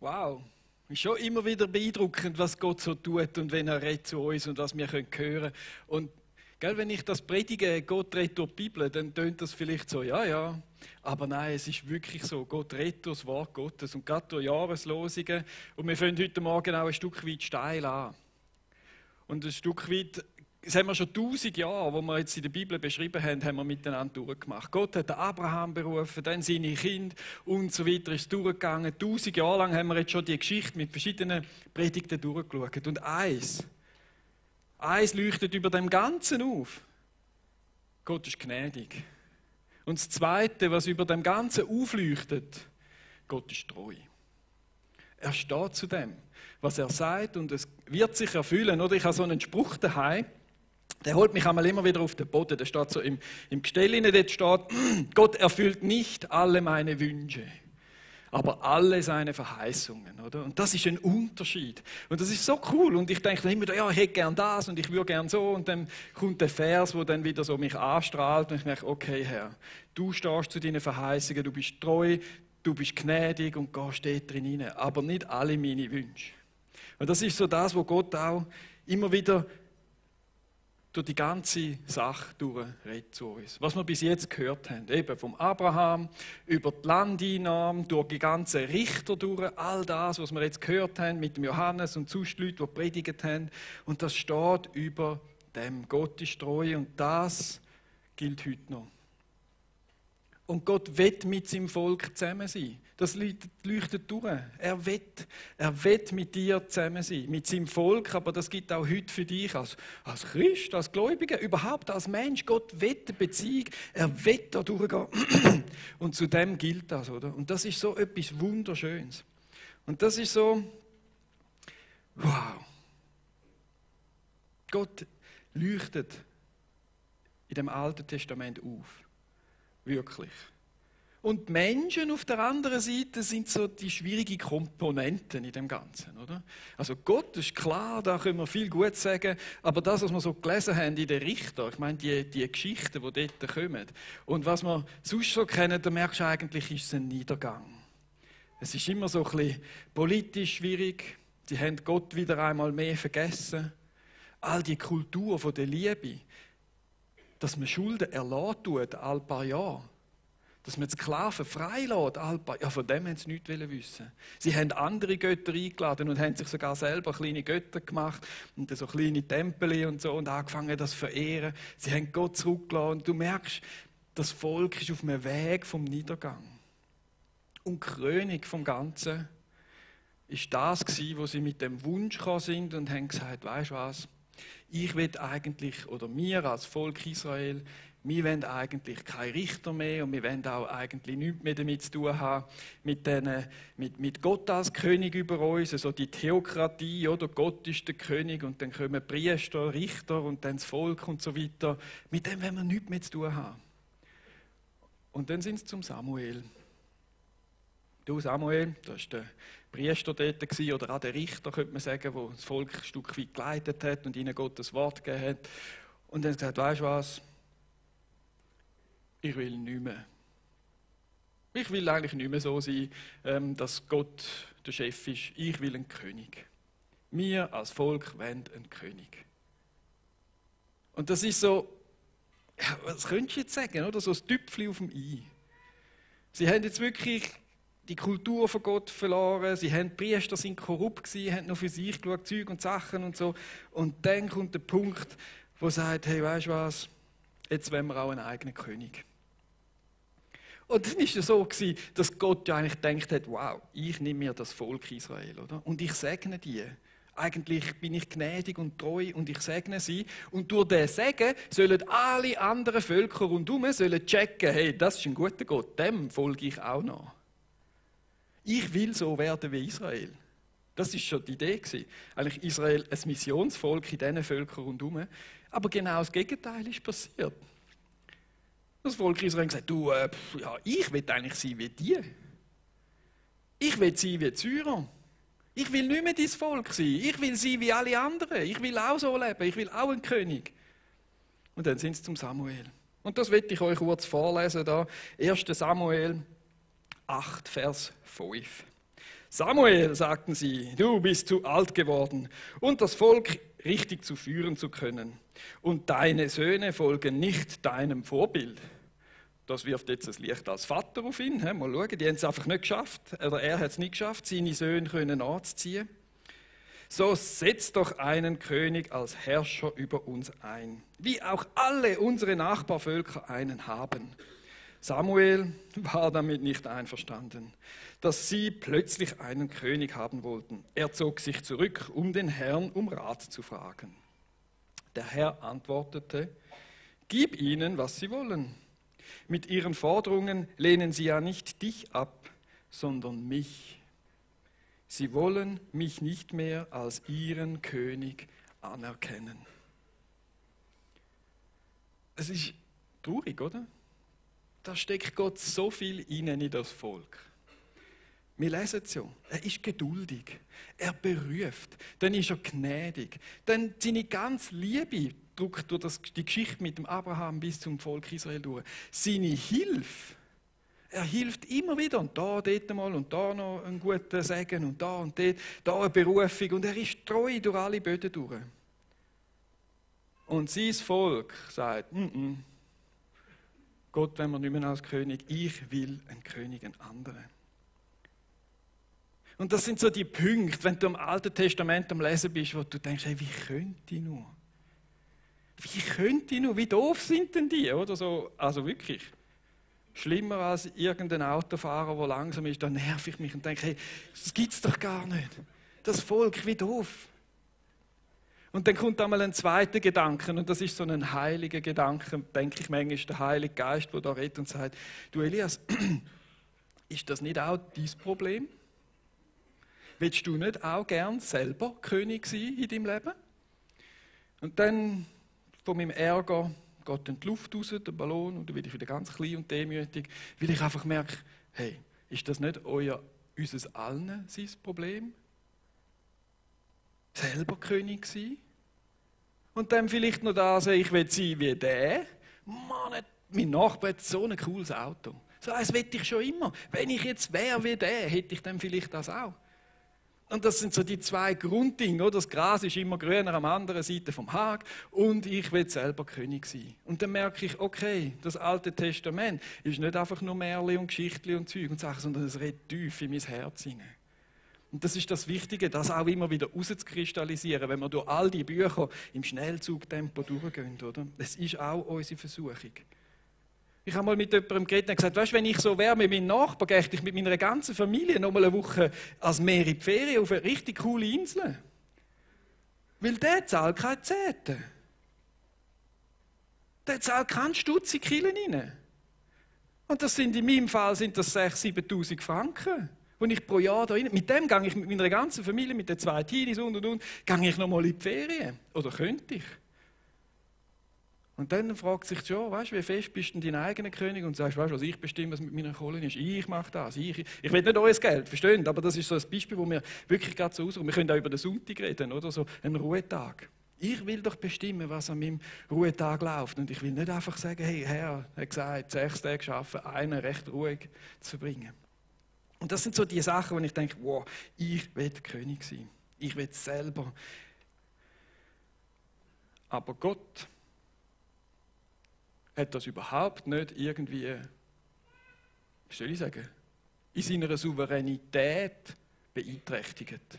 Wow, ist schon immer wieder beeindruckend, was Gott so tut und wenn er redet zu uns und was wir hören können. Und gell, wenn ich das predige, Gott redet durch die Bibel, dann tönt das vielleicht so, ja, ja. Aber nein, es ist wirklich so, Gott redet durch das Wort Gottes und gerade durch Jahreslosungen. Und wir fangen heute Morgen auch ein Stück weit steil an. Und ein Stück weit, das haben wir schon 1000 Jahre, wo wir jetzt in der Bibel beschrieben haben, haben wir miteinander durchgemacht. Gott hat Abraham berufen, dann seine Kinder und so weiter ist es durchgegangen. 1000 Jahre lang haben wir jetzt schon die Geschichte mit verschiedenen Predigten durchgeschaut. Und eins leuchtet über dem Ganzen auf. Gott ist gnädig. Und das Zweite, was über dem Ganzen aufleuchtet, Gott ist treu. Er steht zu dem, was er sagt und es wird sich erfüllen. Oder ich habe so einen Spruch daheim, der holt mich einmal immer wieder auf den Boden. Der steht so im Gestell, dort steht, Gott erfüllt nicht alle meine Wünsche, aber alle seine Verheißungen. Oder? Und das ist ein Unterschied. Und das ist so cool. Und ich denke dann immer, ja, ich hätte gern das und ich würde gern so. Und dann kommt der Vers, der dann wieder so mich anstrahlt. Und ich merke, okay, Herr, du stehst zu deinen Verheißungen, du bist treu, du bist gnädig und gehst dort drin rein. Aber nicht alle meine Wünsche. Und das ist so das, was Gott auch immer wieder durch die ganze Sache durchredet zu uns. Was wir bis jetzt gehört haben, eben vom Abraham, über die Landeinnahmen, durch die ganzen Richter durch, all das, was wir jetzt gehört haben mit dem Johannes und sonst Leute, die predigt haben. Und das steht über dem. Gott ist treu und das gilt heute noch. Und Gott will mit seinem Volk zusammen sein. Das leuchtet durch. Er will mit dir zusammen sein, mit seinem Volk, aber das gibt auch heute für dich als Christ, als Gläubiger, überhaupt als Mensch. Gott will eine Beziehung, er will da durchgehen. Und zu dem gilt das, oder? Und das ist so etwas Wunderschönes. Und das ist so, wow. Gott leuchtet in dem Alten Testament auf. Wirklich. Und die Menschen auf der anderen Seite sind so die schwierigen Komponenten in dem Ganzen, oder? Also Gott ist klar, da können wir viel gut sagen, aber das, was wir so gelesen haben in den Richtern, ich meine, die Geschichten, die dort kommen, und was wir sonst so kennen, da merkst du eigentlich, ist es ein Niedergang. Es ist immer so ein bisschen politisch schwierig, sie haben Gott wieder einmal mehr vergessen. All die Kultur von der Liebe, dass man Schulden erlassen tut, all paar Jahre. Dass man die Sklaven freilässt, all paar Jahre. Ja, von dem haben sie nichts wissen. Sie haben andere Götter eingeladen und haben sich sogar selber kleine Götter gemacht und so kleine Tempel und so und angefangen, das zu verehren. Sie haben Gott zurückgelassen und du merkst, das Volk ist auf einem Weg vom Niedergang. Und die Krönung vom Ganzen ist das gewesen, wo sie mit dem Wunsch gekommen sind und haben gesagt, weisst du was? Ich will eigentlich, oder wir als Volk Israel, wir wollen eigentlich keine Richter mehr und wir wollen auch eigentlich nichts mehr damit zu tun haben, mit Gott als König über uns, also die Theokratie, oder Gott ist der König und dann kommen Priester, Richter und dann das Volk und so weiter. Mit dem wollen wir nichts mehr zu tun haben. Und dann sind sie zum Samuel. Du Samuel, das war der Priester dort oder auch der Richter, könnte man sagen, der das Volk ein Stück weit geleitet hat und ihnen Gottes Wort gegeben hat. Und dann hat er gesagt, weisst du was, ich will nicht mehr. Ich will eigentlich nicht mehr so sein, dass Gott der Chef ist. Ich will einen König. Wir als Volk wollen einen König. Und das ist so, ja, was könntest du jetzt sagen, oder? So ein Tüpfchen auf dem I. Sie haben jetzt wirklich die Kultur von Gott verloren, die Priester sind korrupt gewesen, haben nur für sich geschaut, Zeug und Sachen und so. Und dann kommt der Punkt, wo sagt, hey, weißt du was, jetzt wollen wir auch einen eigenen König. Und dann war es so gewesen, dass Gott ja eigentlich gedacht hat, wow, ich nehme mir das Volk Israel, oder? Und ich segne die. Eigentlich bin ich gnädig und treu und ich segne sie. Und durch den Segen sollen alle anderen Völker rundherum checken, hey, das ist ein guter Gott, dem folge ich auch noch. Ich will so werden wie Israel. Das war schon die Idee. Eigentlich Israel ein Missionsvolk in diesen Völkern rundherum. Aber genau das Gegenteil ist passiert. Das Volk Israel hat gesagt, du, ja, ich will eigentlich sein wie die. Ich will sein wie die Syrer. Ich will nicht mehr dein Volk sein. Ich will sein wie alle anderen. Ich will auch so leben. Ich will auch ein König. Und dann sind sie zum Samuel. Und das will ich euch kurz vorlesen. Da. 1. Samuel 8, Vers 5. Samuel, sagten sie, du bist zu alt geworden, und das Volk richtig zu führen zu können. Und deine Söhne folgen nicht deinem Vorbild. Das wirft jetzt das Licht als Vater auf ihn. Mal schauen, die haben es einfach nicht geschafft. Oder er hat es nicht geschafft, seine Söhne können anzuziehen. So setz doch einen König als Herrscher über uns ein, wie auch alle unsere Nachbarvölker einen haben. Samuel war damit nicht einverstanden, dass sie plötzlich einen König haben wollten. Er zog sich zurück, um den Herrn um Rat zu fragen. Der Herr antwortete, gib ihnen, was sie wollen. Mit ihren Forderungen lehnen sie ja nicht dich ab, sondern mich. Sie wollen mich nicht mehr als ihren König anerkennen. Es ist traurig, oder? Da steckt Gott so viel hinein in das Volk. Wir lesen es ja. Er ist geduldig. Er beruft. Dann ist er gnädig. Dann seine ganze Liebe drückt durch die Geschichte mit dem Abraham bis zum Volk Israel durch. Seine Hilfe. Er hilft immer wieder. Und da, dort mal und da noch einen guten Segen und dort, da eine Berufung. Und er ist treu durch alle Böden durch. Und sein Volk sagt, Gott, wenn wir nicht mehr als König, ich will einen König, einen anderen. Und das sind so die Punkte, wenn du im Alten Testament am Lesen bist, wo du denkst, hey, wie könnte ich nur? Wie könnte ich nur? Wie doof sind denn die? Oder so, also wirklich. Schlimmer als irgendein Autofahrer, der langsam ist, da nerv ich mich und denke, hey, das gibt es doch gar nicht. Das Volk, wie doof. Und dann kommt einmal ein zweiter Gedanke, und das ist so ein heiliger Gedanke, denke ich manchmal, ist der Heilige Geist, der da redet und sagt, du Elias, ist das nicht auch dein Problem? Willst du nicht auch gern selber König sein in deinem Leben? Und dann, von meinem Ärger, geht dann die Luft raus, der Ballon, und dann werde ich wieder ganz klein und demütig, weil ich einfach merke, hey, ist das nicht unser allen sein Problem? Selber König sein? Und dann vielleicht noch da sagen, ich will sein wie der. Mann, mein Nachbar hat so ein cooles Auto. So eins will ich schon immer. Wenn ich jetzt wäre wie der, hätte ich dann vielleicht das auch. Und das sind so die zwei Grunddinge. Oder? Das Gras ist immer grüner am anderen Seite vom Hag und ich will selber König sein. Und dann merke ich, okay, das Alte Testament ist nicht einfach nur Märchen und Geschichten und Zeug und Sachen, sondern es redet tief in mein Herz hinein. Und das ist das Wichtige, das auch immer wieder rauszukristallisieren, wenn wir durch all die Bücher im Schnellzugtempo durchgehen. Oder? Es ist auch unsere Versuchung. Ich habe mal mit jemandem geredet und gesagt, weißt, wenn ich so wäre mit meinem Nachbarn, gehe ich mit meiner ganzen Familie noch mal eine Woche als Meer in die Ferien auf eine richtig coole Insel. Weil der zahlt keine Zehnten. Der zahlt keinen Stutz in die Kirche rein. Und das sind in meinem Fall sind das 6.000, 7.000 Franken. Und ich pro Jahr da rein, mit dem gehe ich mit meiner ganzen Familie, mit den 2 Teenies und, gehe ich noch mal in die Ferien. Oder könnte ich? Und dann fragt sich schon, weißt, wie fest bist du denn dein eigener König und sagst, weißt, was ich bestimme, was mit meiner Kohle ist. Ich mache das. Ich will nicht euer Geld, versteht? Aber das ist so ein Beispiel, wo wir wirklich gerade so ausruhen. Wir können auch über den Sonntag reden, oder so einen Ruhetag. Ich will doch bestimmen, was an meinem Ruhetag läuft. Und ich will nicht einfach sagen, hey, Herr hat gesagt, 6 Tage schaffen, einen recht ruhig zu verbringen. Und das sind so die Sachen, wo ich denke, wow, ich will König sein. Ich will selber. Aber Gott hat das überhaupt nicht irgendwie, wie soll ich sagen, in seiner Souveränität beeinträchtigt.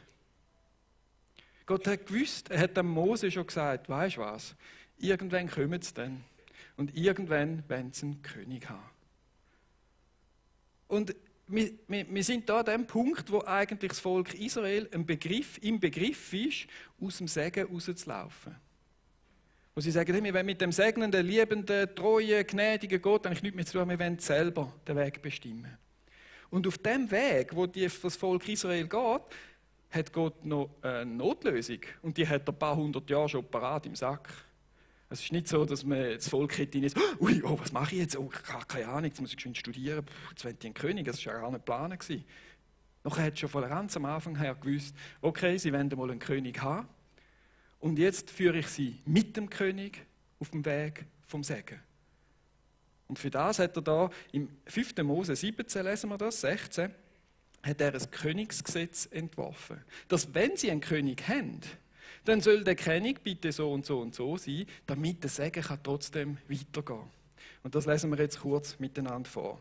Gott hat gewusst, er hat dem Mose schon gesagt, weisst du was, irgendwann kommen sie dann und irgendwann werden sie einen König haben. Und wir sind da an dem Punkt, wo eigentlich das Volk Israel im Begriff ist, aus dem Segen rauszulaufen. Wo sie sagen, hey, wir wollen mit dem segnenden, liebenden, treuen, gnädigen Gott eigentlich nichts mehr zu tun, wir wollen selber den Weg bestimmen. Und auf dem Weg, wo das Volk Israel geht, hat Gott noch eine Notlösung. Und die hat er ein paar hundert Jahre schon parat im Sack. Es ist nicht so, dass man das Volk hätte jetzt, was mache ich jetzt? Oh, keine Ahnung, jetzt muss ich schön studieren, jetzt will ich einen König, das war ja gar nicht geplant. Nachher hat schon von ganz am Anfang her gewusst, okay, sie wollen mal einen König haben. Und jetzt führe ich sie mit dem König auf dem Weg vom Segen. Und für das hat er da im 5. Mose 17, lesen wir das, 16, hat er ein Königsgesetz entworfen. Dass, wenn sie einen König haben, dann soll der König bitte so und so und so sein, damit der Segen kann trotzdem weitergehen. Und das lesen wir jetzt kurz miteinander vor.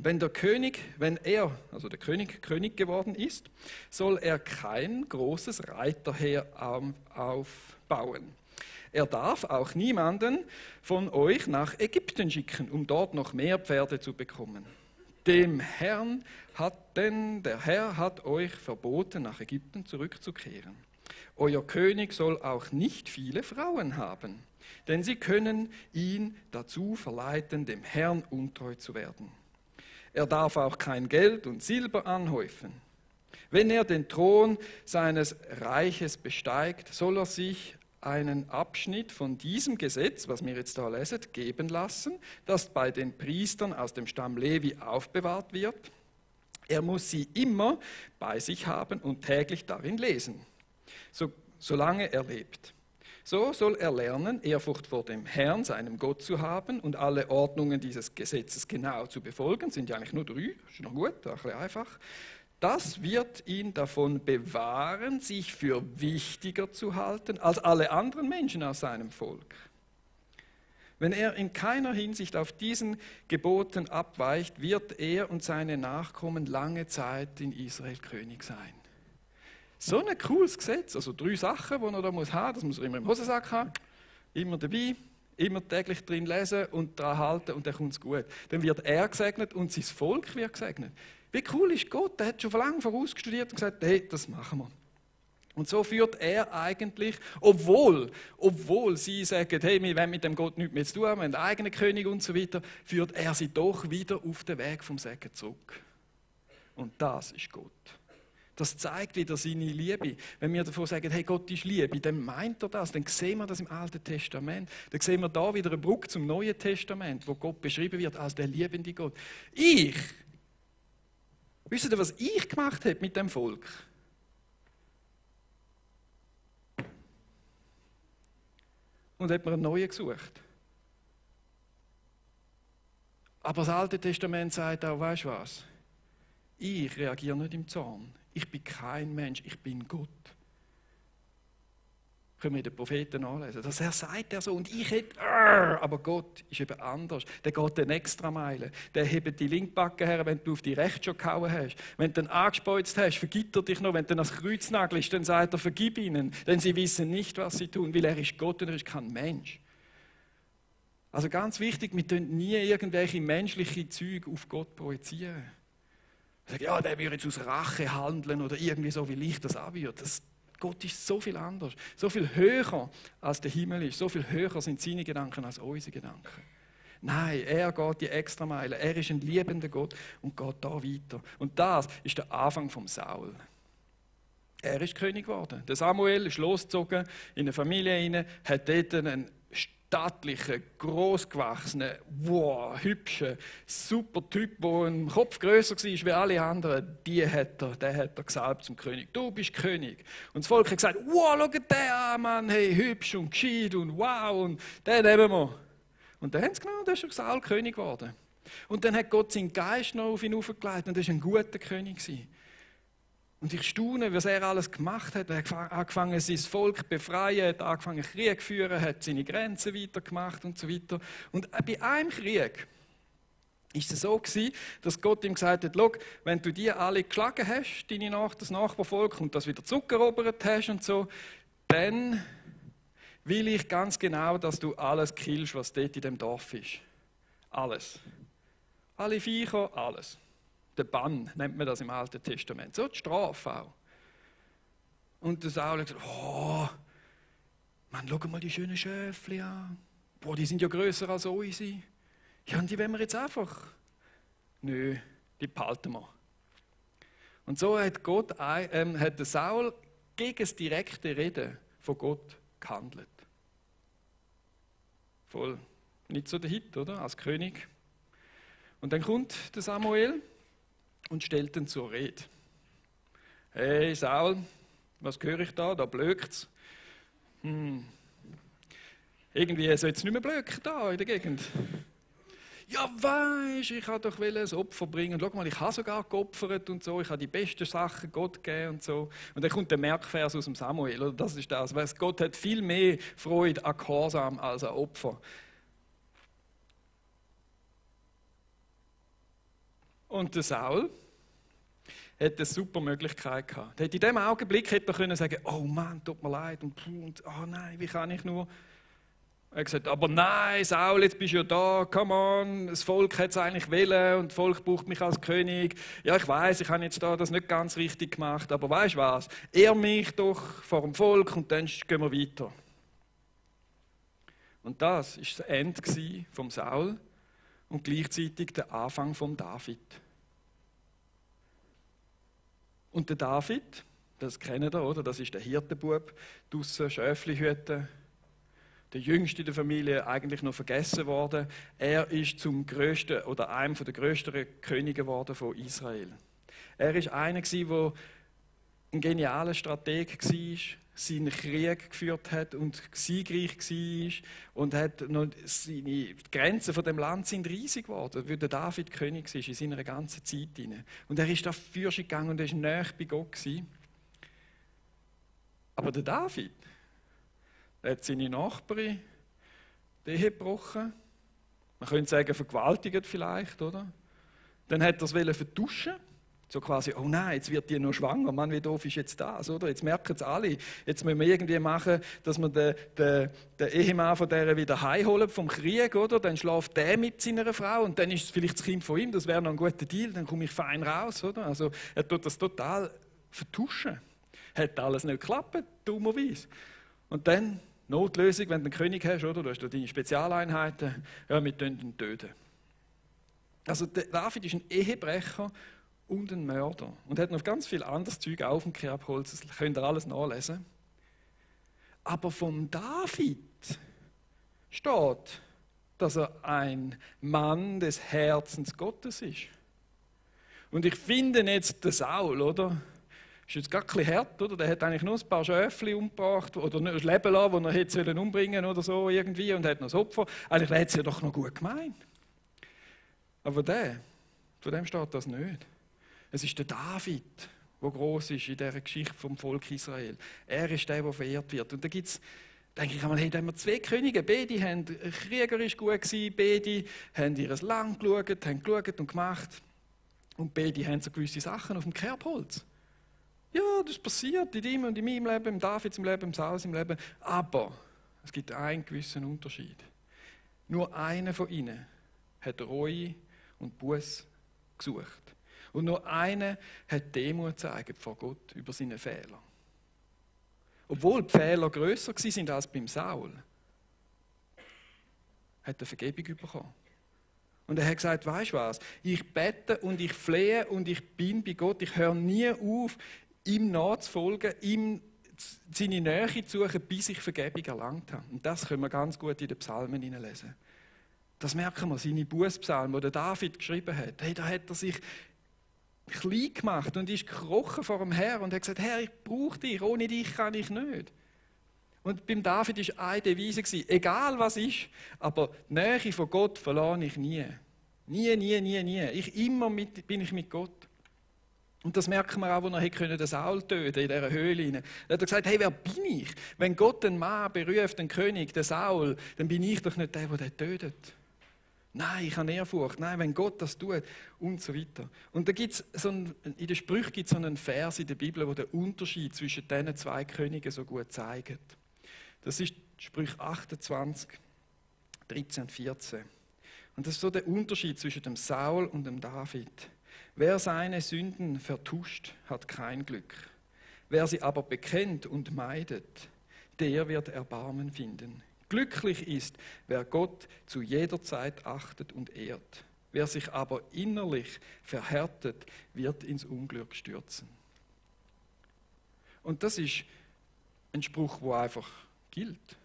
Wenn der König König geworden ist, soll er kein großes Reiterheer aufbauen. Er darf auch niemanden von euch nach Ägypten schicken, um dort noch mehr Pferde zu bekommen. Der Herr hat euch verboten, nach Ägypten zurückzukehren. Euer König soll auch nicht viele Frauen haben, denn sie können ihn dazu verleiten, dem Herrn untreu zu werden. Er darf auch kein Geld und Silber anhäufen. Wenn er den Thron seines Reiches besteigt, soll er sich einen Abschnitt von diesem Gesetz, was wir jetzt da lesen, geben lassen, das bei den Priestern aus dem Stamm Levi aufbewahrt wird. Er muss sie immer bei sich haben und täglich darin lesen, solange er lebt. So soll er lernen, Ehrfurcht vor dem Herrn, seinem Gott, zu haben und alle Ordnungen dieses Gesetzes genau zu befolgen. Sind ja eigentlich nur 3, ist noch gut, ein bisschen einfach. Das wird ihn davon bewahren, sich für wichtiger zu halten als alle anderen Menschen aus seinem Volk. Wenn er in keiner Hinsicht auf diesen Geboten abweicht, wird er und seine Nachkommen lange Zeit in Israel König sein. So ein cooles Gesetz, also 3 Sachen, die er da haben muss. Das muss er immer im Hosensack haben, immer dabei, immer täglich drin lesen und daran halten und dann kommt es gut. Dann wird er gesegnet und sein Volk wird gesegnet. Wie cool ist Gott? Der hat schon lange vorausgestudiert und gesagt, hey, das machen wir. Und so führt er eigentlich, obwohl sie sagen, hey, wir wollen mit dem Gott nichts mehr zu tun haben, wir haben einen eigenen König und so weiter, führt er sie doch wieder auf den Weg vom Segen zurück. Und das ist Gott. Das zeigt wieder seine Liebe. Wenn wir davon sagen, hey, Gott ist Liebe, dann meint er das. Dann sehen wir das im Alten Testament. Dann sehen wir da wieder eine Brücke zum Neuen Testament, wo Gott beschrieben wird als der liebende Gott. Wisst ihr, was ich gemacht habe mit dem Volk? Und hat mir einen neuen gesucht. Aber das Alte Testament sagt auch, weißt du was? Ich reagiere nicht im Zorn. Ich bin kein Mensch, ich bin Gott. Können wir den Propheten anlesen. Das sagt er so. Und ich hätte, aber Gott ist eben anders. Der geht eine extra Meile. Der hebt die Linkbacke her, wenn du auf die rechte schon gehauen hast. Wenn du ihn angespeuzt hast, vergibt er dich noch. Wenn du das Kreuz nagelst, dann sagt er, vergib ihnen. Denn sie wissen nicht, was sie tun, weil er ist Gott und er ist kein Mensch. Also ganz wichtig, wir dürfen nie irgendwelche menschlichen Züge auf Gott projizieren. Sagen, ja, der würde jetzt aus Rache handeln oder irgendwie so, wie ich das auch würde. Gott ist so viel anders, so viel höher als der Himmel ist, so viel höher sind seine Gedanken als unsere Gedanken. Nein, er geht die Extrameile, er ist ein liebender Gott und geht da weiter. Und das ist der Anfang vom Saul. Er ist König geworden. Der Samuel ist losgezogen in eine Familie hinein, hat dort einen stattlichen, grossgewachsenen, hübschen, super Typ, der ein Kopf grösser war wie alle anderen, den hat er gesalbt zum König. Du bist König. Und das Volk hat gesagt, wow, schau den an, Mann, hey, hübsch und gescheit und wow, und den nehmen wir. Und dann haben sie genommen, da ist Saul König geworden. Und dann hat Gott seinen Geist noch auf ihn aufgelegt und er war ein guter König gewesen. Und ich staune, was er alles gemacht hat. Er hat angefangen, sein Volk zu befreien, hat angefangen, Krieg zu führen, hat seine Grenzen weitergemacht und so weiter. Und bei einem Krieg ist es so gewesen, dass Gott ihm gesagt hat, schau, wenn du die alle geschlagen hast, das Nachbarvolk, und das wieder zurückerobert hast und so, dann will ich ganz genau, dass du alles killst, was dort in dem Dorf ist. Alles. Alle Viecher, alles. Der Bann nennt man das im Alten Testament. So die Strafe auch. Und der Saul hat gesagt, oh, Mann, schau mal die schönen Schäfchen an. Boah, die sind ja grösser als unsere. Ja, und die wollen wir jetzt einfach. Nö, die behalten wir. Und so hat der Saul gegen das direkte Reden von Gott gehandelt. Voll nicht so der Hit, oder? Als König. Und dann kommt der Samuel und stellt ihn zur Rede. Hey Saul, was höre ich da? Da blökt's. Irgendwie soll es nicht mehr blöken da in der Gegend. ja weisst, ich wollte doch ein Opfer bringen. Schau mal, ich habe sogar geopfert und so, ich habe die besten Sachen Gott gegeben und so. Und dann kommt der Merkvers aus dem Samuel, oder? Das ist das. Weißt, Gott hat viel mehr Freude an Gehorsam als an Opfer. Und der Saul hat eine super Möglichkeit gehabt. In diesem Augenblick hätte er können sagen, oh Mann, tut mir leid, und oh nein, wie kann ich nur? Er hat gesagt, aber nein, Saul, jetzt bist du ja da, come on, das Volk hat es eigentlich wollen und das Volk braucht mich als König. Ja, ich weiß, ich habe jetzt da das nicht ganz richtig gemacht, aber weißt du was, ehr mich doch vor dem Volk und dann gehen wir weiter. Und das war das Ende vom Saul und gleichzeitig der Anfang von David. Und der David, das kennt ihr, oder? Das ist der Hirtenbub, draussen Schäfli hüten, der jüngste der Familie, eigentlich noch vergessen worden. Er ist zum größten oder einem der größten Könige geworden von Israel. Er ist einer, der ein genialer Strateg war, seinen Krieg geführt hat und siegreich war und hat noch die Grenzen von dem Land sind riesig geworden, weil der David König war in seiner ganzen Zeit hinein. Und er ist da für sich gegangen und er war nahe bei Gott gewesen. Aber der David, er hat seine Nachbarin die Ehe gebrochen. Man könnte sagen, vergewaltigt vielleicht, oder? Dann hat er es vertuschen. So quasi, oh nein, jetzt wird die noch schwanger. Mann, wie doof ist jetzt das, oder? Jetzt merken es alle. Jetzt müssen wir irgendwie machen, dass wir den Ehemann von der wieder heimholen vom Krieg, oder? Dann schläft der mit seiner Frau und dann ist es vielleicht das Kind von ihm. Das wäre noch ein guter Deal. Dann komme ich fein raus, oder? Also er tut das total vertuschen. Hat alles nicht geklappt, dummerweise. Und dann Notlösung, wenn du einen König hast, oder? Du hast da deine Spezialeinheiten. Ja, wir töten ihn töten. Also David ist ein Ehebrecher und ein Mörder. Und hat noch ganz viel anderes Zeug auf dem Kerbholz. Das könnt ihr alles nachlesen. Aber vom David steht, dass er ein Mann des Herzens Gottes ist. Und ich finde jetzt den Saul, oder? Ist jetzt gar ein bisschen hart, oder? Der hat eigentlich nur ein paar Schäfchen umgebracht oder ein Leben lassen, das er hätte umbringen oder so irgendwie und hat noch das Opfer. Eigentlich hätte es ja doch noch gut gemeint. Aber von dem steht das nicht. Es ist der David, der gross ist in dieser Geschichte vom Volk Israel. Er ist der verehrt wird. Und da gibt es, denke ich einmal, hey, da haben wir zwei Könige. Beide waren kriegerisch gut gewesen, beide haben ihr Land geschaut, haben geschaut und gemacht. Und beide haben so gewisse Sachen auf dem Kerbholz. Ja, das passiert in deinem und in meinem Leben, im Davids im Leben, im Saul im Leben. Aber es gibt einen gewissen Unterschied. Nur einer von ihnen hat Reue und Buß gesucht. Und nur einer hat Demut gezeigt vor Gott über seine Fehler. Obwohl die Fehler grösser waren als beim Saul, hat er Vergebung bekommen. Und er hat gesagt, weisst du was, ich bete und ich flehe und ich bin bei Gott, ich höre nie auf, ihm nachzufolgen, ihm seine Nähe zu suchen, bis ich Vergebung erlangt habe. Und das können wir ganz gut in den Psalmen hineinlesen. Das merken wir, seine Bußpsalmen, die der David geschrieben hat. Hey, da hat er sich klein gemacht und ist gekrochen vor dem Herrn und hat gesagt, Herr, ich brauche dich, ohne dich kann ich nicht. Und beim David war eine Devise, egal was ist, aber die Nähe von Gott verlor ich nie. Nie, nie, nie, nie. Bin ich mit Gott. Und das merken wir auch, als er den Saul töten in dieser Höhle. Er hat gesagt, hey, wer bin ich? Wenn Gott einen Mann beruft, einen König, den Saul, dann bin ich doch nicht der den tötet. Nein, ich habe Ehrfurcht. Nein, wenn Gott das tut und so weiter. Und da gibt's in den Sprüchen gibt es so einen Vers in der Bibel, der den Unterschied zwischen diesen zwei Königen so gut zeigt. Das ist Sprüche 28, 13 und 14. Und das ist so der Unterschied zwischen dem Saul und dem David. Wer seine Sünden vertuscht, hat kein Glück. Wer sie aber bekennt und meidet, der wird Erbarmen finden. Glücklich ist, wer Gott zu jeder Zeit achtet und ehrt. Wer sich aber innerlich verhärtet, wird ins Unglück stürzen. Und das ist ein Spruch, der einfach gilt.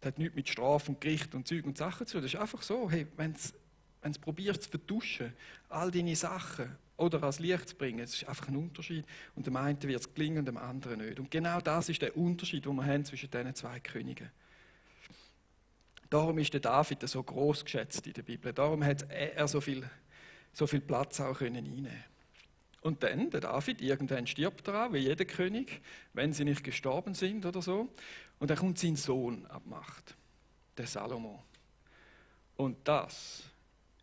Das hat nichts mit Strafe und Gericht und Zeug und Sachen zu tun. Das ist einfach so, hey, wenn du probierst zu vertuschen, all deine Sachen oder ans Licht zu bringen, das ist einfach ein Unterschied. Und dem einen wird es gelingen und dem anderen nicht. Und genau das ist der Unterschied, den wir haben zwischen diesen zwei Königen. Darum ist der David so groß geschätzt in der Bibel. Darum hat er so viel Platz auch einnehmen. Und dann, der David, irgendwann stirbt er auch, wie jeder König, wenn sie nicht gestorben sind oder so. Und dann kommt sein Sohn an die Macht, der Salomo. Und das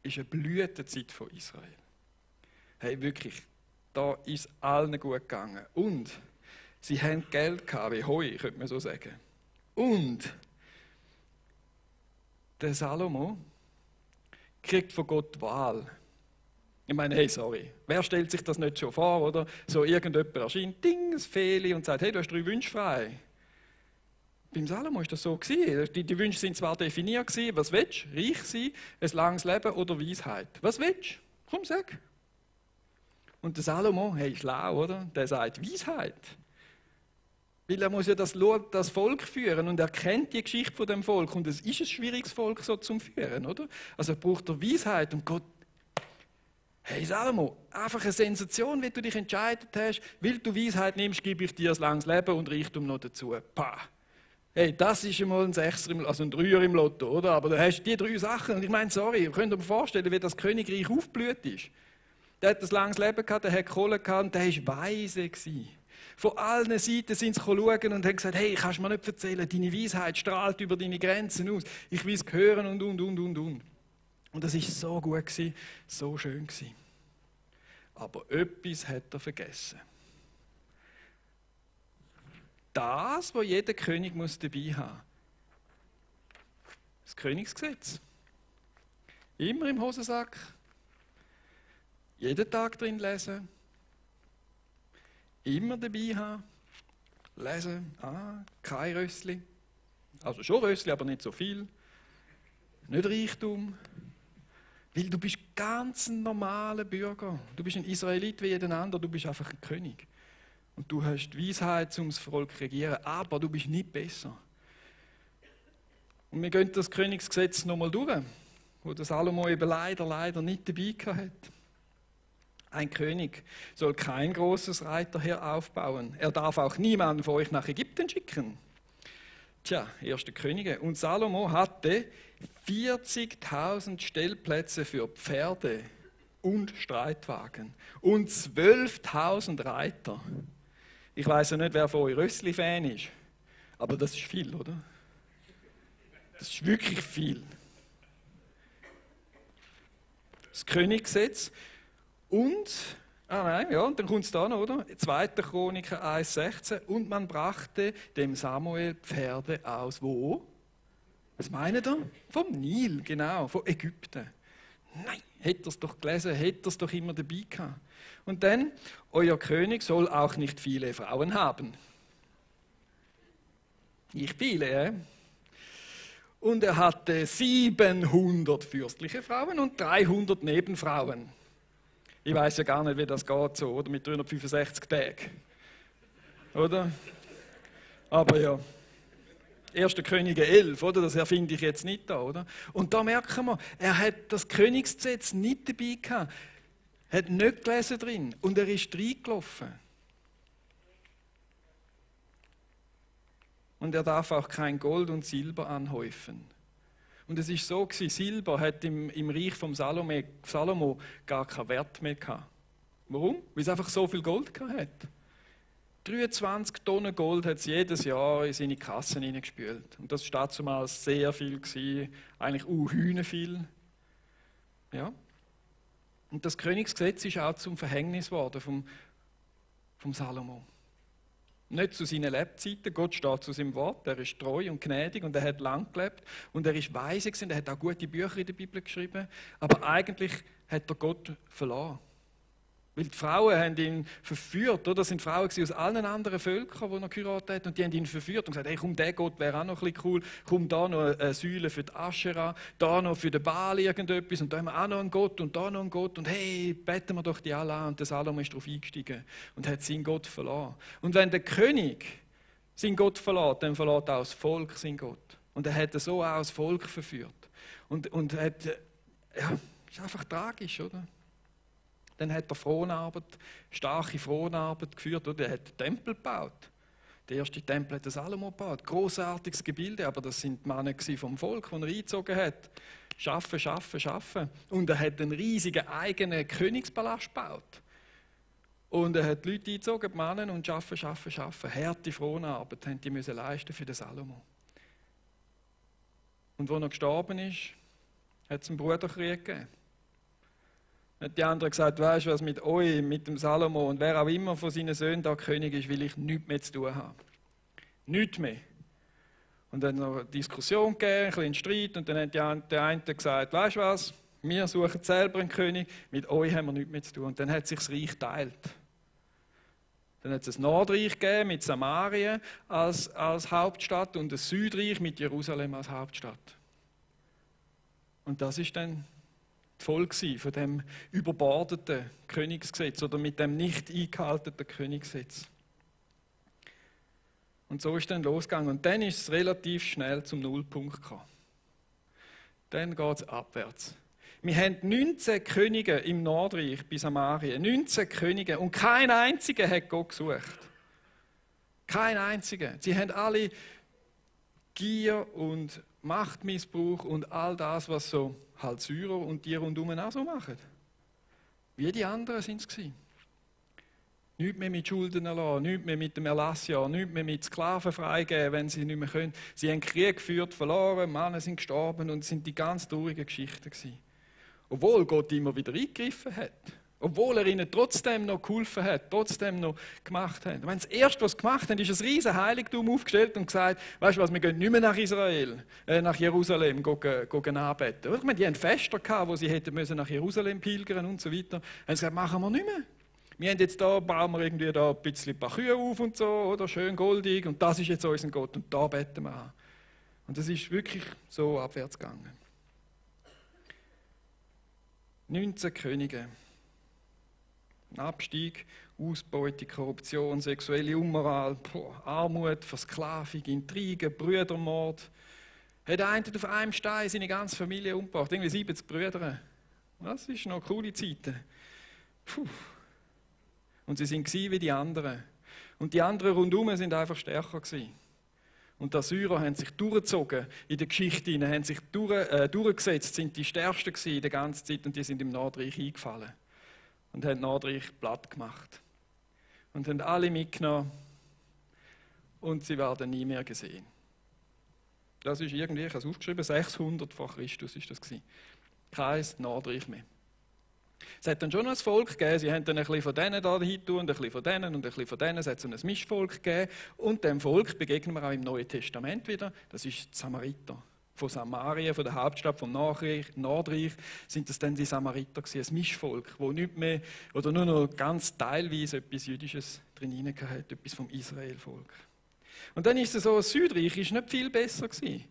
ist eine Blütezeit von Israel. Hey, wirklich, da ist allen gut gegangen. Und sie haben Geld gehabt, wie Heu, könnte man so sagen. Und der Salomo kriegt von Gott Wahl. Ich meine, hey, sorry, wer stellt sich das nicht schon vor, oder? So irgendjemand erscheint, ding, ein Feli und sagt, hey, du hast 3 Wünsche frei. Beim Salomo war das so. Die Wünsche sind zwar definiert gewesen, was willst du? Reich sein, ein langes Leben oder Weisheit? Was willst du? Komm, sag. Und der Salomo, hey, schlau, oder? Der sagt Weisheit. Weil er muss ja das Volk führen und er kennt die Geschichte von dem Volk und es ist ein schwieriges Volk so zum Führen, oder? Also er braucht er Weisheit und Gott. Hey Salomo, einfach eine Sensation, wie du dich entscheidet hast, weil du Weisheit nimmst, gebe ich dir ein langes Leben und Reichtum noch dazu. Pah. Hey, das ist einmal ein 6er, also ein 3er im Lotto, oder? Aber da hast du die 3 Sachen und ich meine, sorry, könnt ihr euch vorstellen, wie das Königreich aufgeblüht ist. Der hat ein langes Leben gehabt, der hat Kohle gehabt und der war weise gewesen. Von allen Seiten sind sie schauen und haben gesagt, hey, kannst du mir nicht erzählen, deine Weisheit strahlt über deine Grenzen aus. Ich will es hören und. Und das war so gut gewesen, so schön gewesen. Aber etwas hat er vergessen. Das, was jeder König muss dabei haben. Das Königsgesetz. Immer im Hosensack. Jeden Tag drin lesen. Immer dabei haben. Lesen. Kein Rössli. Also schon Rössli, aber nicht so viel. Nicht Reichtum. Weil du bist ganz ein normaler Bürger. Du bist ein Israelit wie jeder andere, du bist einfach ein König. Und du hast die Weisheit, um das Volk zu regieren, aber du bist nicht besser. Und wir gehen das Königsgesetz nochmal durch, wo der Salomo eben leider nicht dabei hatte. Ein König soll kein großes Reiterheer aufbauen. Er darf auch niemanden von euch nach Ägypten schicken. Tja, 1. Könige. Und Salomo hatte 40.000 Stellplätze für Pferde und Streitwagen und 12.000 Reiter. Ich weiß ja nicht, wer von euch Rössli-Fan ist, aber das ist viel, oder? Das ist wirklich viel. Das Königsgesetz und, und dann kommt es da noch, oder? 2. Chroniker 1,16 und man brachte dem Samuel Pferde aus, wo? Was meint ihr? Vom Nil, genau, von Ägypten. Nein, hätte er es doch gelesen, hätte er es doch immer dabei gehabt. Und dann, euer König soll auch nicht viele Frauen haben. Nicht viele, Und er hatte 700 fürstliche Frauen und 300 Nebenfrauen. Ich weiß ja gar nicht, wie das geht so, oder? Mit 365 Tagen. Oder? Aber ja. 1. Könige 11, oder? Das erfinde ich jetzt nicht da, oder? Und da merken wir, er hat das Königsgesetz nicht dabei gehabt, hat nicht gelesen drin und er ist reingelaufen. Und er darf auch kein Gold und Silber anhäufen. Und es ist so gewesen, Silber hat im Reich vom Salomo gar keinen Wert mehr gehabt. Warum? Weil es einfach so viel Gold gehabt hat. 23 Tonnen Gold hat es jedes Jahr in seine Kassen hineingespült. Und das war damals sehr viel gewesen, eigentlich Hühner viel. Ja. Und das Königsgesetz ist auch zum Verhängnis geworden vom Salomo. Nicht zu seinen Lebzeiten, Gott steht zu seinem Wort, er ist treu und gnädig und er hat lang gelebt und er ist weise gewesen, er hat auch gute Bücher in der Bibel geschrieben, aber eigentlich hat er Gott verloren. Weil die Frauen haben ihn verführt, oder? Das sind Frauen aus allen anderen Völkern, die er geheiratet hat, und die haben ihn verführt und gesagt, hey, komm, der Gott wäre auch noch ein bisschen cool, komm, da noch eine Säule für die Aschera, da noch für den Baal irgendetwas, und da haben wir auch noch einen Gott und da noch einen Gott, und hey, beten wir doch die alle an. Und der Salomo ist darauf eingestiegen und hat seinen Gott verloren. Und wenn der König seinen Gott verlässt, dann verlässt auch das Volk seinen Gott. Und er hat so auch das Volk verführt. Und hat, ja, ist einfach tragisch, oder? Dann hat er starke Fronarbeit geführt, oder? Er hat den Tempel gebaut. Der erste Tempel hat Salomo gebaut. Grossartiges Gebilde, aber das sind die Männer vom Volk, die er eingezogen hat. Schaffen, schaffen, schaffen. Und er hat einen riesigen eigenen Königspalast gebaut. Und er hat die Leute eingezogen, die Männer, und schaffen, schaffen, schaffen. Harte Fronarbeit haben die müssen leisten für den Salomo. Und als er gestorben ist, hat es einen Bruderkrieg gegeben. Hat die anderen gesagt, weisst du was, mit euch, mit dem Salomo und wer auch immer von seinen Söhnen da König ist, will ich nichts mehr zu tun haben. Nichts mehr. Und dann noch eine Diskussion gegeben, ein bisschen Streit, und dann hat der eine gesagt, weisst du was, wir suchen selber einen König, mit euch haben wir nichts mehr zu tun. Und dann hat sich das Reich geteilt. Dann hat es ein Nordreich gegeben mit Samarien als Hauptstadt und ein Südreich mit Jerusalem als Hauptstadt. Und das ist dann die Folge von dem überbordeten Königsgesetz oder mit dem nicht eingehaltenen Königsgesetz. Und so ist dann losgegangen. Und dann ist es relativ schnell zum Nullpunkt gekommen. Dann geht es abwärts. Wir haben 19 Könige im Nordreich bei Samarien. 19 Könige. Und kein einziger hat Gott gesucht. Kein einziger. Sie haben alle Gier und Machtmissbrauch und all das, was so halt Syrer und die rundum auch so machen. Wie die anderen sind es gewesen. Nichts mehr mit Schulden erlassen, nichts mehr mit dem Erlassjahr, nichts mehr mit Sklaven freigeben, wenn sie nicht mehr können. Sie haben Krieg geführt, verloren, Männer sind gestorben und es sind die ganz traurigen Geschichten gewesen. Obwohl Gott immer wieder eingegriffen hat. Obwohl er ihnen trotzdem noch geholfen hat, trotzdem noch gemacht hat. Und wenn das Erste, was sie gemacht haben, ist ein riesen Heiligtum aufgestellt und gesagt, weißt du was, wir gehen nicht mehr nach Israel, nach Jerusalem gehen anbeten. Ich meine, die hatten Fester gehabt, wo sie hätten müssen nach Jerusalem pilgern und so weiter. Haben sie gesagt, machen wir nicht mehr. Wir haben jetzt da, bauen wir irgendwie da ein bisschen ein paar Kühe auf und so, oder schön goldig, und das ist jetzt unser Gott und da beten wir an. Und das ist wirklich so abwärts gegangen. 19 Könige. Abstieg, Ausbeutung, Korruption, sexuelle Unmoral, Armut, Versklavung, Intrigen, Brüdermord. Hat einer auf einem Stein seine ganze Familie umgebracht, irgendwie 70 Brüder. Das ist noch coole Zeiten. Puh. Und sie waren wie die anderen. Und die anderen rundherum sind einfach stärker gewesen. Und die Assyrer haben sich durchgezogen in der Geschichte, haben sich durchgesetzt, sind die Stärksten gewesen in der ganzen Zeit und die sind im Nordreich eingefallen. Und haben Nordreich platt gemacht. Und haben alle mitgenommen und sie werden nie mehr gesehen. Das ist irgendwie, ich habe es aufgeschrieben, 600 vor Christus ist das gewesen. Kein Nordreich mehr. Es hat dann schon noch ein Volk gegeben, sie haben dann ein bisschen von denen da hin tun, und ein bisschen von denen und ein bisschen von denen. Es hat so ein Mischvolk gegeben. Und dem Volk begegnen wir auch im Neuen Testament wieder. Das ist die Samariter. Von Samarien, von der Hauptstadt vom Nordreich, sind das dann die Samariter gewesen, ein Mischvolk, wo nicht mehr oder nur noch ganz teilweise etwas Jüdisches drin hatte, etwas vom Israelvolk. Und dann ist es so, das Südreich ist nicht viel besser gewesen.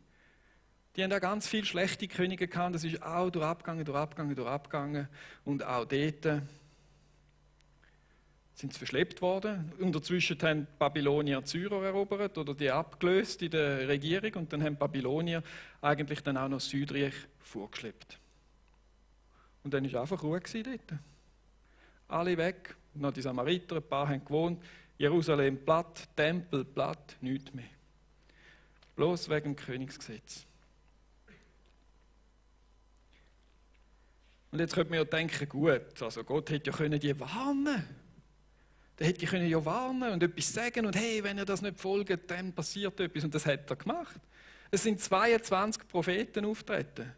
Die haben auch ganz viele schlechte Könige gehabt, das ist auch durchgegangen. Und auch dort sind sie verschleppt worden. Unterzwischen haben die Babylonier die Syrer erobert oder die abgelöst in der Regierung und dann haben die Babylonier eigentlich dann auch noch das Südreich vorgeschleppt. Und dann war einfach Ruhe dort. Alle weg, noch die Samariter, ein paar haben gewohnt. Jerusalem platt, Tempel platt, nichts mehr. Bloß wegen dem Königsgesetz. Und jetzt könnte man ja denken, gut, also Gott hätte ja die warnen können. Der hätte ja warnen und etwas sagen und hey, wenn ihr das nicht folgt, dann passiert etwas. Und das hat er gemacht. Es sind 22 Propheten auftreten.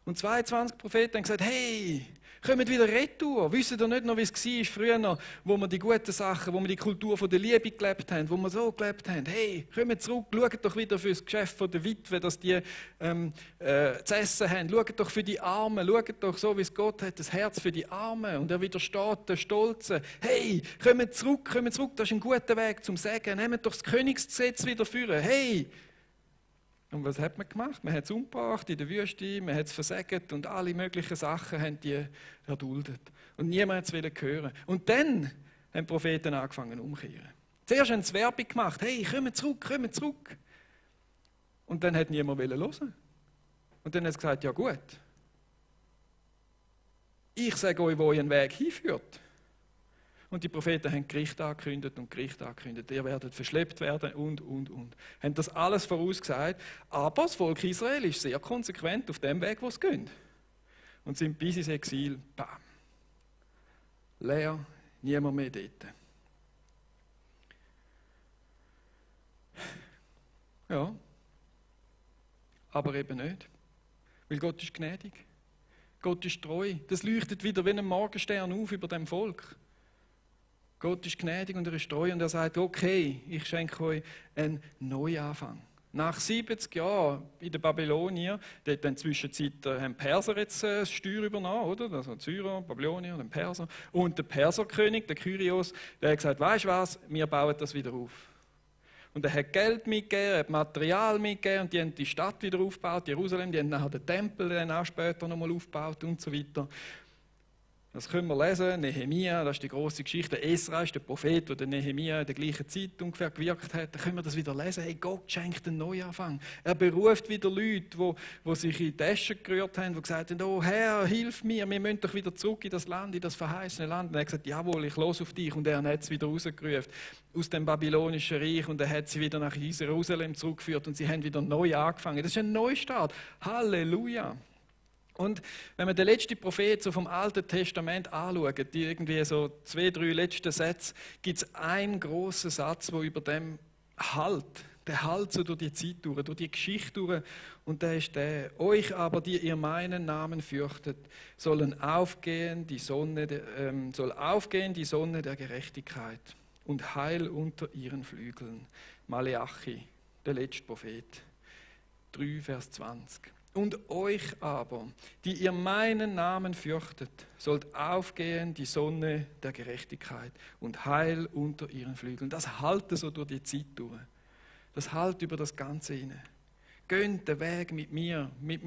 Und 22 Propheten haben gesagt, hey, kommt wieder retour. Wisst ihr nicht noch, wie es war früher, wo wir die guten Sachen, wo wir die Kultur von der Liebe gelebt haben, wo wir so gelebt haben. Hey, kommt zurück, schaut doch wieder für das Geschäft von der Witwe, dass die zu essen haben. Schaut doch für die Armen, schaut doch so, wie es Gott hat, das Herz für die Armen. Und er widersteht den Stolzen. Hey, kommt zurück, das ist ein guter Weg zum Sagen. Nehmt doch das Königsgesetz wieder führen. Hey! Und was hat man gemacht? Man hat es umgebracht in der Wüste, man hat es versagt und alle möglichen Sachen haben die erduldet. Und niemand hat es hören. Und dann haben die Propheten angefangen umzukehren. Zuerst haben sie Werbung gemacht, hey, kommt zurück. Und dann hat niemand hören. Und dann hat sie gesagt, ja gut, ich sage euch, wo ihr einen Weg hinführt. Und die Propheten haben Gericht angekündigt und Gericht angekündigt. Ihr werdet verschleppt werden und. Haben das alles vorausgesagt. Aber das Volk Israel ist sehr konsequent auf dem Weg, wo sie gehen. Und sind bis ins Exil, bam. Leer, niemand mehr dort. Ja, aber eben nicht. Weil Gott ist gnädig. Gott ist treu. Das leuchtet wieder wie ein Morgenstern auf über dem Volk. Gott ist gnädig und er ist treu und er sagt, okay, ich schenke euch einen Neuanfang. Nach 70 Jahren in der Babylonier, dort in der Zwischenzeit haben die Perser jetzt das Steuer übernommen, oder? Also die Syrer, Babylonier, den Perser. Und der Perserkönig, der Kyrios, der hat gesagt, weisst du was, wir bauen das wieder auf. Und er hat Geld mitgegeben, er hat Material mitgegeben und die haben die Stadt wieder aufgebaut, Jerusalem, die haben nachher den Tempel dann auch später nochmal aufgebaut und so weiter. Das können wir lesen, Nehemia, das ist die grosse Geschichte. Esra ist der Prophet, der den Nehemia in der gleichen Zeit ungefähr gewirkt hat. Da können wir das wieder lesen. Hey, Gott schenkt einen Neuanfang. Er beruft wieder Leute, die sich in die Tasche gerührt haben, die gesagt haben, oh Herr, hilf mir, wir müssen doch wieder zurück in das Land, in das verheißene Land. Und er hat gesagt, jawohl, ich los auf dich. Und er hat sie wieder rausgerufen aus dem babylonischen Reich und er hat sie wieder nach Jerusalem zurückgeführt und sie haben wieder neu angefangen. Das ist ein Neustart. Halleluja! Und wenn man den letzten Prophet so vom Alten Testament anschaut, die irgendwie so 2, 3 letzten Sätze, gibt es einen grossen Satz, der über dem halt, der halt so durch die Zeit durch die Geschichte durch. Und der ist der: Euch aber, die ihr meinen Namen fürchtet, soll aufgehen die Sonne der Gerechtigkeit und Heil unter ihren Flügeln. Maleachi, der letzte Prophet, 3, Vers 20. Und euch aber, die ihr meinen Namen fürchtet, sollt aufgehen die Sonne der Gerechtigkeit und Heil unter ihren Flügeln. Das halte so durch die Zeit durch. Das halt über das Ganze hinein. Geht den Weg mit mir, mit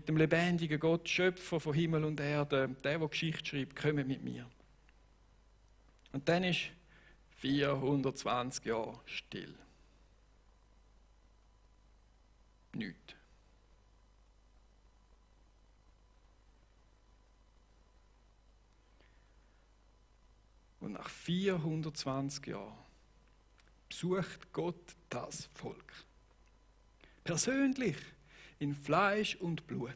dem lebendigen Gott, Schöpfer von Himmel und Erde, der Geschichte schreibt, kommt mit mir. Und dann ist 420 Jahre still. Nichts. Und nach 420 Jahren besucht Gott das Volk. Persönlich, in Fleisch und Blut.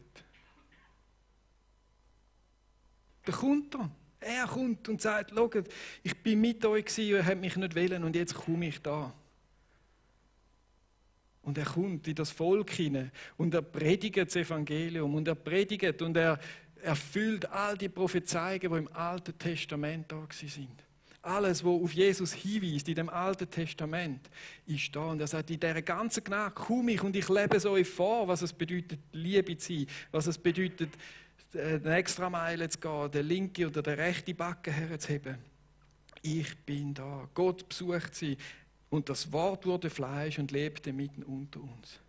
Da kommt er. Er kommt und sagt, schaut, ich bin mit euch gewesen, ihr habt mich nicht wollen und jetzt komme ich da. Und er kommt in das Volk hinein und er predigt das Evangelium und er predigt und er erfüllt all die Prophezeiungen, die im Alten Testament da sind. Alles, was auf Jesus hinweist, in dem Alten Testament, ist da. Und er sagt, in dieser ganzen Gnade komme ich und ich lebe es euch vor, was es bedeutet, Liebe zu sein, was es bedeutet, eine extra Meile zu gehen, den linken oder den rechten Backen herzuheben. Ich bin da. Gott besucht sie. Und das Wort wurde Fleisch und lebte mitten unter uns.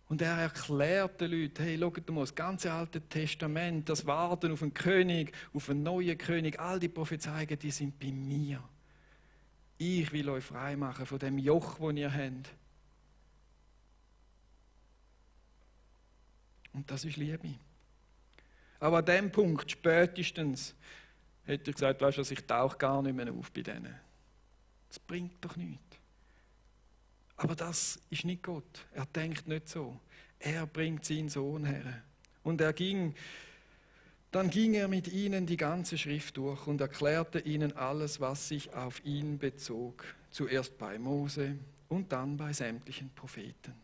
Und er erklärt den Leuten, hey, schaut mal, das ganze Alte Testament, das Warten auf einen König, auf einen neuen König, all die Prophezeiungen, die sind bei mir. Ich will euch frei machen von dem Joch, das ihr habt. Und das ist Liebe. Aber an dem Punkt, spätestens, hätte ich gesagt, weißt du, ich tauche gar nicht mehr auf bei denen. Das bringt doch nichts. Aber das ist nicht Gott. Er denkt nicht so. Er bringt seinen Sohn her. Und dann ging er mit ihnen die ganze Schrift durch und erklärte ihnen alles, was sich auf ihn bezog. Zuerst bei Mose und dann bei sämtlichen Propheten.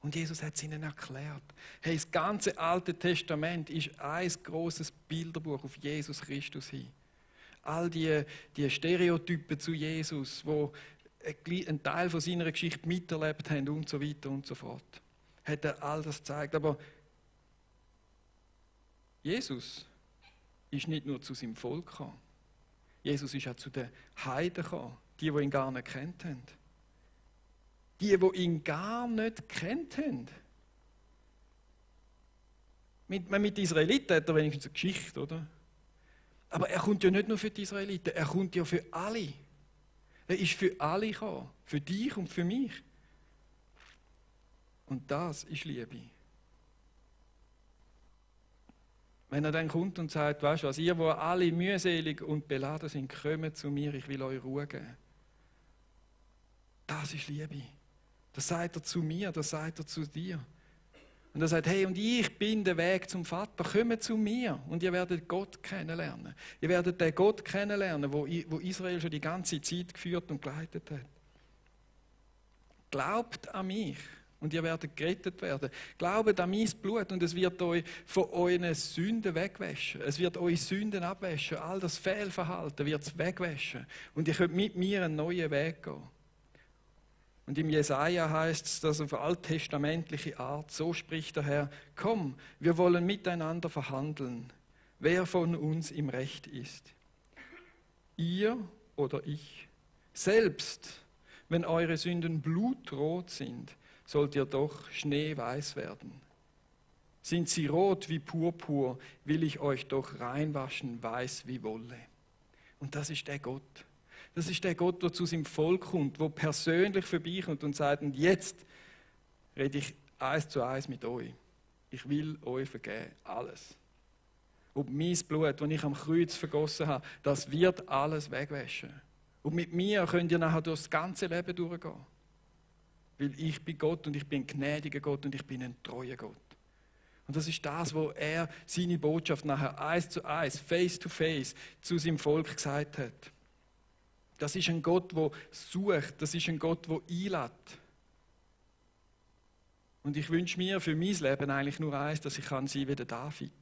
Und Jesus hat es ihnen erklärt. Hey, das ganze Alte Testament ist ein großes Bilderbuch auf Jesus Christus hin. All die Stereotypen zu Jesus, wo einen Teil von seiner Geschichte miterlebt haben und so weiter und so fort. Hat er all das gezeigt. Aber Jesus ist nicht nur zu seinem Volk gekommen. Jesus ist auch zu den Heiden gekommen, die ihn gar nicht kennt haben. Die ihn gar nicht kennt haben. Mit Israeliten hat er wenigstens eine Geschichte, oder? Aber er kommt ja nicht nur für die Israeliten, er kommt ja für alle. Er ist für alle gekommen, für dich und für mich. Und das ist Liebe. Wenn er dann kommt und sagt, weißt du was, ihr, wo alle mühselig und beladen sind, kommt zu mir, ich will euch Ruhe geben. Das ist Liebe. Das sagt er zu mir, das sagt er zu dir. Und er sagt, hey, und ich bin der Weg zum Vater, kommt zu mir und ihr werdet Gott kennenlernen. Ihr werdet den Gott kennenlernen, wo Israel schon die ganze Zeit geführt und geleitet hat. Glaubt an mich und ihr werdet gerettet werden. Glaubt an mein Blut und es wird euch von euren Sünden wegwaschen. Es wird eure Sünden abwaschen. All das Fehlverhalten wird es wegwaschen. Und ihr könnt mit mir einen neuen Weg gehen. Und im Jesaja heißt es, dass auf alttestamentliche Art, so spricht der Herr, komm, wir wollen miteinander verhandeln, wer von uns im Recht ist. Ihr oder ich. Selbst wenn eure Sünden blutrot sind, sollt ihr doch schneeweiß werden. Sind sie rot wie Purpur, will ich euch doch reinwaschen, weiß wie Wolle. Und das ist der Gott. Das ist der Gott, der zu seinem Volk kommt, der persönlich vorbeikommt und sagt, und jetzt rede ich 1 zu 1 mit euch. Ich will euch vergeben, alles. Und mein Blut, das ich am Kreuz vergossen habe, das wird alles wegwaschen. Und mit mir könnt ihr nachher durch das ganze Leben durchgehen. Weil ich bin Gott und ich bin ein gnädiger Gott und ich bin ein treuer Gott. Und das ist das, wo er seine Botschaft nachher 1 zu 1, face to face zu seinem Volk gesagt hat. Das ist ein Gott, der sucht, das ist ein Gott, der einlädt. Und ich wünsche mir für mein Leben eigentlich nur eins, dass ich sein wie der David.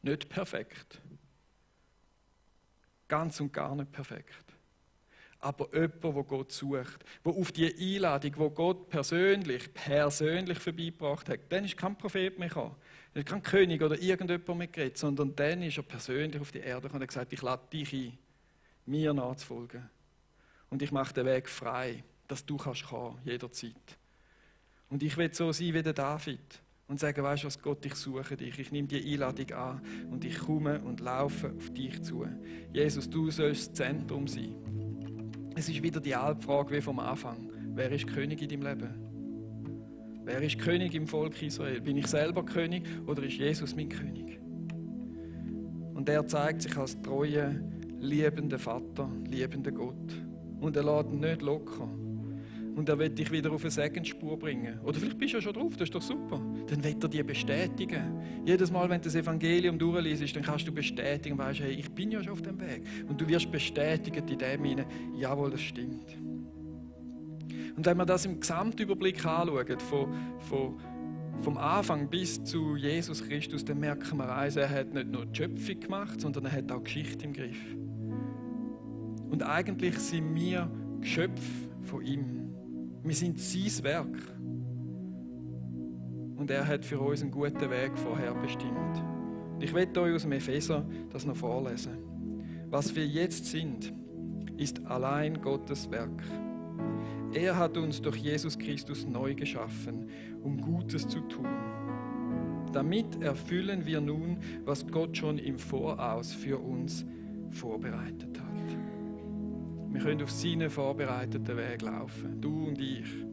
Nicht perfekt. Ganz und gar nicht perfekt. Aber jemand, der Gott sucht, der auf die Einladung, die Gott persönlich vorbeigebracht hat, dann ist kein Prophet mehr gekommen, dann ist kein König oder irgendjemand mehr geredet, sondern dann ist er persönlich auf die Erde gekommen und hat gesagt, ich lade dich ein, mir nachzufolgen. Und ich mache den Weg frei, dass du kannst kommen, jederzeit. Und ich will so sein wie der David und sagen, weißt du was, Gott, ich suche dich, ich nehme die Einladung an und ich komme und laufe auf dich zu. Jesus, du sollst das Zentrum sein. Es ist wieder die alte Frage wie vom Anfang. Wer ist König in deinem Leben? Wer ist König im Volk Israel? Bin ich selber König oder ist Jesus mein König? Und er zeigt sich als treuer, liebender Vater, liebender Gott. Und er lässt ihn nicht locker. Und er will dich wieder auf eine Segensspur bringen. Oder vielleicht bist du ja schon drauf, das ist doch super. Dann will er dir bestätigen. Jedes Mal, wenn du das Evangelium durchliest, dann kannst du bestätigen, weißt, hey, ich bin ja schon auf dem Weg. Und du wirst bestätigt in dem hinein, jawohl, das stimmt. Und wenn wir das im Gesamtüberblick anschauen, vom Anfang bis zu Jesus Christus, dann merken wir eins, er hat nicht nur die Schöpfung gemacht, sondern er hat auch Geschichte im Griff. Und eigentlich sind wir Geschöpfe von ihm. Wir sind sein Werk. Und er hat für uns einen guten Weg vorher bestimmt. Und ich werde euch aus dem Epheser das noch vorlesen. Was wir jetzt sind, ist allein Gottes Werk. Er hat uns durch Jesus Christus neu geschaffen, um Gutes zu tun. Damit erfüllen wir nun, was Gott schon im Voraus für uns vorbereitet hat. Wir können auf seinen vorbereiteten Weg laufen, du und ich.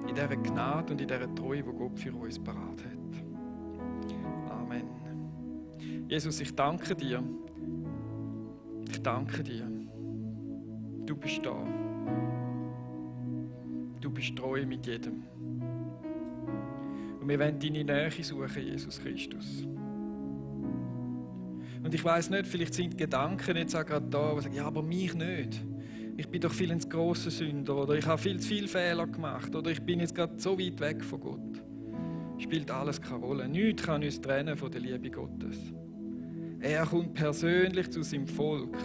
In dieser Gnade und in dieser Treue, die Gott für uns parat hat. Amen. Jesus, ich danke dir. Ich danke dir. Du bist da. Du bist treu mit jedem. Und wir wollen deine Nähe suchen, Jesus Christus. Und ich weiss nicht, vielleicht sind die Gedanken jetzt auch gerade da, die sagen, ja, aber mich nicht. Ich bin doch viel ins grosse Sünder oder ich habe viel zu viele Fehler gemacht oder ich bin jetzt gerade so weit weg von Gott. Spielt alles keine Rolle. Nichts kann uns trennen von der Liebe Gottes. Er kommt persönlich zu seinem Volk.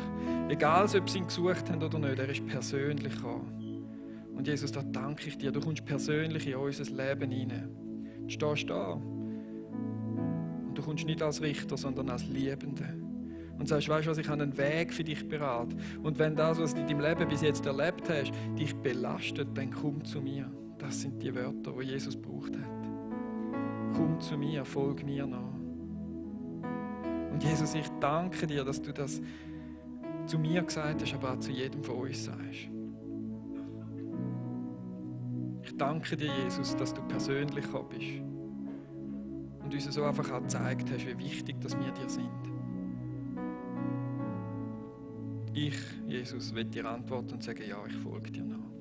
Egal, ob sie ihn gesucht haben oder nicht, er ist persönlich gekommen. Und Jesus, da danke ich dir, du kommst persönlich in unser Leben hinein. Du stehst da. Und du kommst nicht als Richter, sondern als Liebender. Und sagst, weißt du was, ich habe einen Weg für dich beraten. Und wenn das, was du in deinem Leben bis jetzt erlebt hast, dich belastet, dann komm zu mir. Das sind die Wörter, die Jesus gebraucht hat. Komm zu mir, folg mir nach. Und Jesus, ich danke dir, dass du das zu mir gesagt hast, aber auch zu jedem von uns sagst. Ich danke dir, Jesus, dass du persönlich gekommen bist. und uns so einfach auch gezeigt hast, wie wichtig dass wir dir sind. Ich, Jesus, will dir antworten und sagen, ja, ich folge dir nach.